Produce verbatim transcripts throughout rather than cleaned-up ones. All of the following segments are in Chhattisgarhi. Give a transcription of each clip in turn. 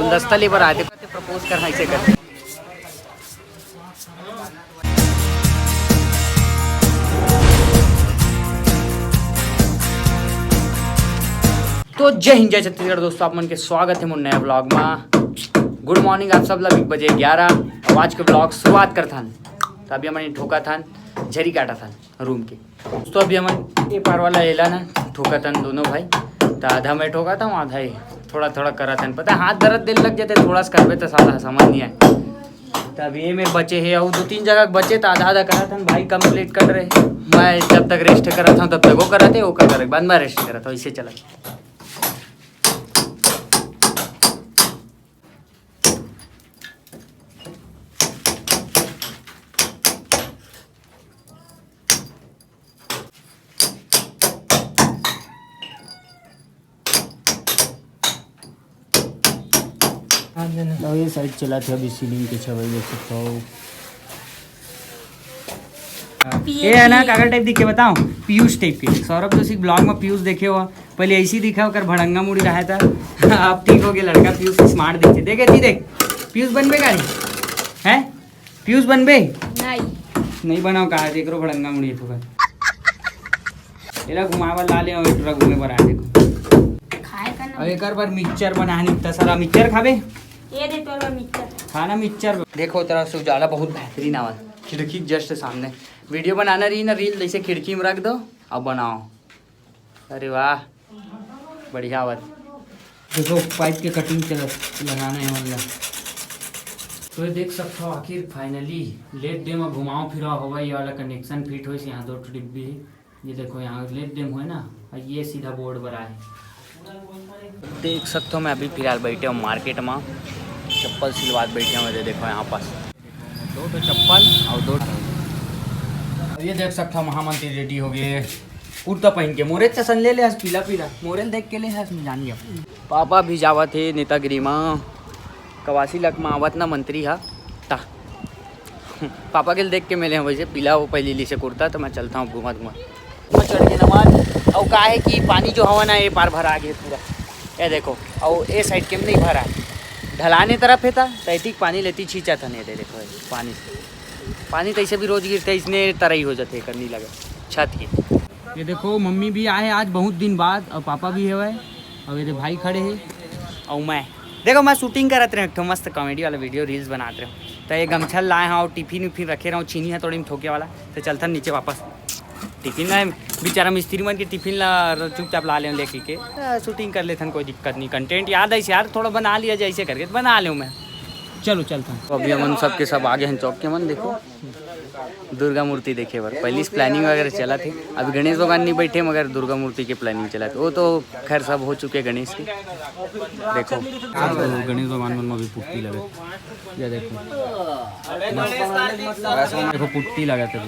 गुलदस्ता ले बर आए थे, प्रपोज करना इसे करके। तो जय हिंद, जय छत्तीसगढ़ दोस्तों, आप मन के स्वागत है मोर नया व्लॉग मा। गुड मॉर्निंग आप सब ला, एक बजे ग्यारह। अब आज के व्लॉग शुरुआत करथन। तो अभी हमन ठोका थन, झरी काटा थन रूम के। तो अभी हमन ये पार वाला एला ना ठोका थन दोनों भाई। तो आधा मैं ठोका था, आधा ही थोड़ा थोड़ा करा थन। पता है, हाथ दर्द देने लग जाते, थोड़ा सा करबे तो साला समझ नहीं आए। तब ये में बचे हे, अउ दो तीन जगह बचे, त आधा आधा करत हन भाई, कंप्लीट कर रहे। मैं जब तक रेस्ट करत हूँ, तब तक वो करत है, वो कर रहे, बाद में रेस्ट करत हूँ, इसे चलत। अउ ये साइड चलत हे अभी सीलिंग के छवई, देख सकत हव। ये है ना, काकर टाइप दिखे बताओ, पीयूष टाइप के। सौरभ जोशी के ब्लॉग में पीयूष देखे हो, पहले ऐसी दिखा, ओकर भड़ंगा मुड़ी रहा था। अब ठीक हो गया लड़का, पीयूष स्मार्ट दिखे। देखे थी, देख, पीयूष बनबे का रे? हैं? पीयूष बनबे? नहीं। नहीं बनाओ कहा, देख रो भड़ंगा मुड़ी है तो। एला घुमावा ला ले, और टूरा घूमे बर आ, देखो। खाए का ना। अब एकर बर मिक्सचर बना है, इतना सारा मिक्सचर खाबे? ये दे तोर बर मिक्सचर। खाना मिक्सचर। देखो, तरह से उजाला बहुत बेहतरीन आवा, खिड़की जस्ट सामने। वीडियो बनाना रही ना, रील जैसे खिड़की में रख दो, अब बनाओ। अरे वाह, बढ़िया आवत। देखो, पाइप के कटिंग चलत, लगाना है मन ला। तो ये देख सकते हो, आखिर फाइनली लेट डे में घुमाव फिराव होगा। ये वाला कनेक्शन फिट होइस, यहाँ दो ठो डिब्बी है। ये देखो, यहाँ लेट डे में है ना, और ये सीधा बोर्ड पर आए। देख सकते हो, मैं अभी फिलहाल बैठे हूँ मार्केट में, चप्पल सिलवात बैठे हूँ। ये देखो यहाँ पास दो ठो चप्पल और दो ठो। अब ये देख सकते हो, महामंत्री रेडी हो गए कुर्ता पहन के। मोरे चसन ले ले हस पीला पीला, मोरे ल देख के ले हस, मैं जान गया। पापा भी जावत हे नेतागिरी मा, कवासी लक मा आवत ना मंत्री हा, ता पापा के ल देख के मिले हैं वैसे पीला वो पहली ली से कुर्ता, तो मैं चलता हूँ घूमत घूमत। मैं चढ़ के नमन, और का है कि पानी जो हवा ना ये पार भरा गया पूरा, ये देखो, और ये साइड के में नहीं भरा है, ढलाने तरफ है था, तो एतिक पानी लेती छींचा था नहीं दे, देखो ये पानी, पानी तो ऐसे भी रोज गिरता है, इसने तरह ही हो जाते हैं, करनी लगे छत की। ये देखो, मम्मी भी आए आज बहुत दिन बाद, और पापा भी है, और ये दे भाई खड़े हैं, और मैं, देखो, मैं शूटिंग करत रहे, एक ठो मस्त कॉमेडी वाला वीडियो रील्स बनात रहे। तो ये गमछा लाए हूँ, टिफिन उफिन रखे रहूँ, चीनी है थोड़ी में ठोके वाला। तो चलथन नीचे वापस, टिफिन लाए, बेचारा मिस्त्री मन के टिफिन ला चुपचाप ला ले, लेके के, आ, शूटिंग कर लेथन, कोई दिक्कत नहीं। कंटेंट याद आई यार, थोड़ा बना लिया जाए, ऐसे करके बना ले मैं। चलो चलथन। तो अभी हमन सबके सब आगे हैं चौक के मन, देखो। दुर्गा मूर्ति देखे बर पहली से प्लानिंग वगैरह चला थे। अभी गणेश भगवान नहीं बैठे, मगर दुर्गा मूर्ति के प्लानिंग चला थे। वो तो खैर सब हो चुके गणेश के। देखो, गणेश भगवान मन में भी पुट्टी लगे, ये देखो, देखो पुट्टी लगा थे।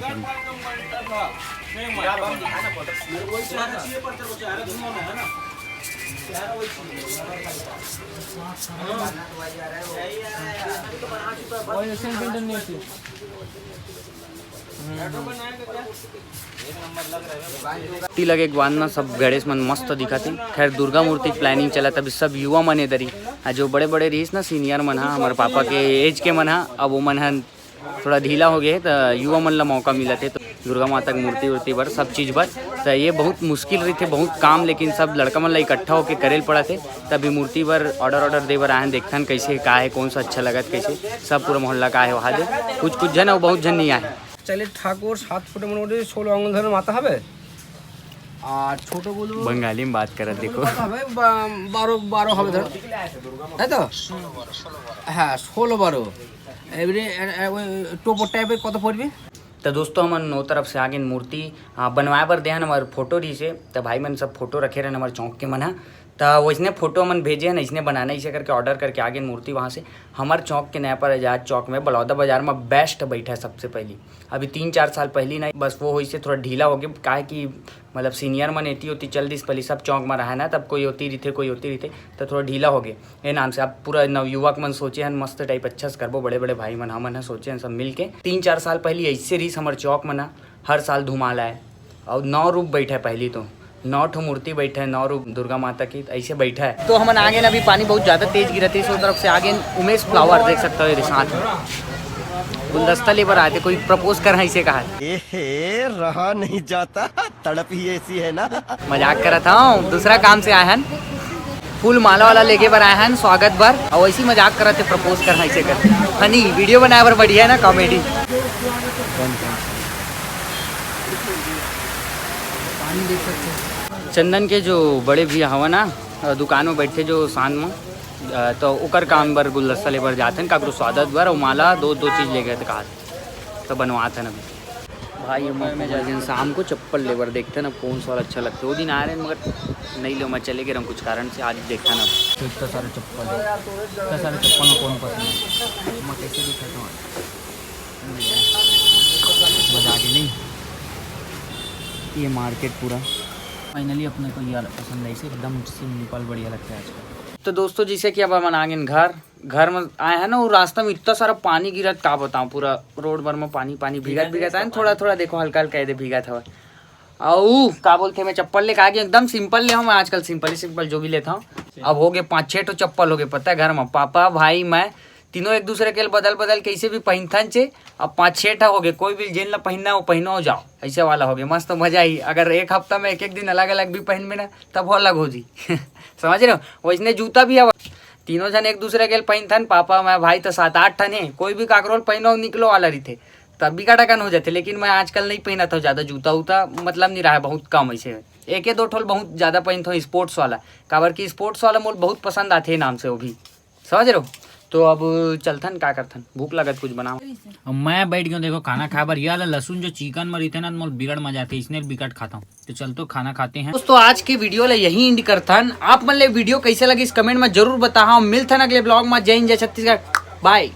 टी लगे के बाद ना सब गणेश मन मस्त दिखत हे। खैर, दुर्गा मूर्ति प्लानिंग चलत, अभी सब युवा मन इधर ही, आ जो बड़े बड़े रहीस ना, सीनियर मन हा, हमारे पापा के एज के मन हा, अब वो मन हा थोड़ा ढीला हो गए, तो युवा मन ला मौका मिलत हे, तो दुर्गा माता के मूर्ति उर्ति बर, सब चीज बर, तो ये बहुत मुश्किल रही थे, बहुत काम, लेकिन सब लड़का मन ला इकट्ठा होके करे ल पड़ा थे। तभी मूर्ति बर ऑर्डर ऑर्डर दे बर आए, देखथन कैसे का है, कौन सा अच्छा लगत, कैसे सब पूरा मोहल्ला का है वहाँ दे, कुछ कुछ जन और बहुत जन नहीं आए। चले ठाकुर सात फुट मोटामुटी ষোলো আঙুল ধরে মাথা হবে। আর ছোট গরু, বঙ্গালী বাত করার ছোট গরু দেখো। কত হবে? বা-, বারো, বারো হবে ধরো, তাই তো? হ্যাঁ, ষোলো বারো। এবারে এ-, এ-, ওই টোপর টাইপের কত পড়বে? तो दोस्तों, हमन नौ तरफ से आगे मूर्ति, आ, बनवाए बर दे हन, हमारे फोटो रही से, तो भाई मन सब फोटो रखे रहन हमारे चौक के मन ह। त वइसने फोटो हमन भेजे हन, अइसने बनाना, अइसे करके ऑर्डर करके आगे मूर्ति वहाँ से। हमर चौक के नया पर आजाद चौक में बलौदा बाजार में बेस्ट बैठा सबसे पहली। अभी तीन चार साल पहली नहीं, बस वो होइसे थोड़ा ढीला हो गया, काहे कि मतलब सीनियर मन एती ओती चल दिस पहली, सब चौक में रहा ना, तब कोई ओती रहिथे, कोई ओती रहिथे, तो थोड़ा ढीला हो गया। ये नाम से अब पूरा नवयुवक मन सोचे हन मस्त टाइप अच्छा से करबो, बड़े बड़े भाई मन हमन ह सोचे हन सब मिल के। तीन चार साल पहली ऐसे रहीस हमर चौक में ना, हर साल धुमाल आए। और नौ रूप बैठे पहली तो, नौ ठो मूर्ति बैठे हे, नौ रूप दुर्गा माता की, ऐसे बैठा है। तो हमन आगे ना, अभी पानी बहुत ज्यादा तेज गिरत हे, इस तरफ से आगे उमेश फ्लावर देख सकता हो, ये साथ में गुलदस्ता ले बर आए थे, कोई प्रपोज कर, ऐसे कहा। ए हे, रहा नहीं जाता, तड़प ही ऐसी है ना। मजाक करत हूँ, दूसरा काम से आए हन, फूल माला वाला लेके बर आए हन स्वागत बर, और ऐसी मजाक करत हे, प्रपोज कर, ऐसे कर। फनी वीडियो बनाए बर बढ़िया है ना, कॉमेडी। चंदन के जो बड़े भैया हवा ना, अ, दुकान में बैठे जो शाम में, अ, तो ओकर काम बर गुलदस्ता ले बर जाथन, काकरो स्वागत बर, अउ माला दो, दो चीज ले गए थे कहा, तो बनवाथन अभी। भाई, हम अपन शाम को चप्पल ले बर देखथन, अब कौन सा वाला अच्छा लगता है। वो दिन आ रहे हैं, मगर नहीं लो, मैं चले गए रहूँ कुछ कारण से, आज देखथन अब। तो इतना सारा चप्पल है, इतना सारा चप्पल में कौन पसंद है, मैं कैसे दिखाता हूँ। बजा के नहीं, ये मार्केट पूरा। फाइनली अपने को ये वाला पसंद है, इसे एकदम सिंपल बढ़िया लगता है आजकल। तो दोस्तों, जैसे कि अब हमन आ गेन घर, घर में आए हैं ना, वो रास्ता में इतना सारा पानी गिरत, का बताऊं, पूरा रोड भर में पानी, पानी भीगत भीगत आए हैं, थोड़ा थोड़ा देखो, हल्का हल्का ये दे भीगत हवा। अउ का बोलते, मैं चप्पल लेके आ गया, एकदम सिंपल ले हूँ मैं आजकल, सिंपल ही सिंपल जो भी लेता हूँ। अब हो गए पाँच छः ठो चप्पल हो गए, पता है, घर में पापा, भाई, मैं तीनों एक दूसरे के बदल बदल कैसे भी पहनथन चे। अब पाँच छः ठा हो गए, कोई भी जेन ला पहनना है वो पहनो जाओ, ऐसे वाला हो गया। मस्त मजा आई, अगर एक हफ्ता में एक एक दिन अलग अलग भी पहनबे ना, तब हो अलग हो जी। समझ रहे हो? वैसने जूता भी है, तीनों जन एक दूसरे के पहनथन, पापा, मैं, भाई, तो सात आठ ठन है, कोई भी काकरोल पहनो निकलो वाला रहिथे, तब भी कटाकन हो जाते। लेकिन मैं आजकल नहीं पहनत हूँ ज्यादा जूता उता, मतलब नहीं रहा है, बहुत कम ऐसे। एक दो ठोल बहुत ज्यादा पहनत हूँ स्पोर्ट्स वाला, काबर कि स्पोर्ट्स वाला मोल बहुत पसंद आते नाम से वो भी। समझ रहे हो? तो अब चलथन, का करथन, भूख लगत, कुछ बनाओ। अब मैं बैठ गया, देखो, खाना खाए बर। ये वाला लहसुन जो चिकन में रहिथे ना, मोल बिगड़ मजा आथे, इसने बिकट खाता हूँ। तो चल, तो खाना खाते हैं दोस्तों। आज के वीडियो ला यही एंड करथन। आप मन ले वीडियो कैसे लगी, इस कमेंट में जरूर बताओ। मिलथन अगले ब्लॉग में। जय हिंद, जय छत्तीसगढ़, बाय।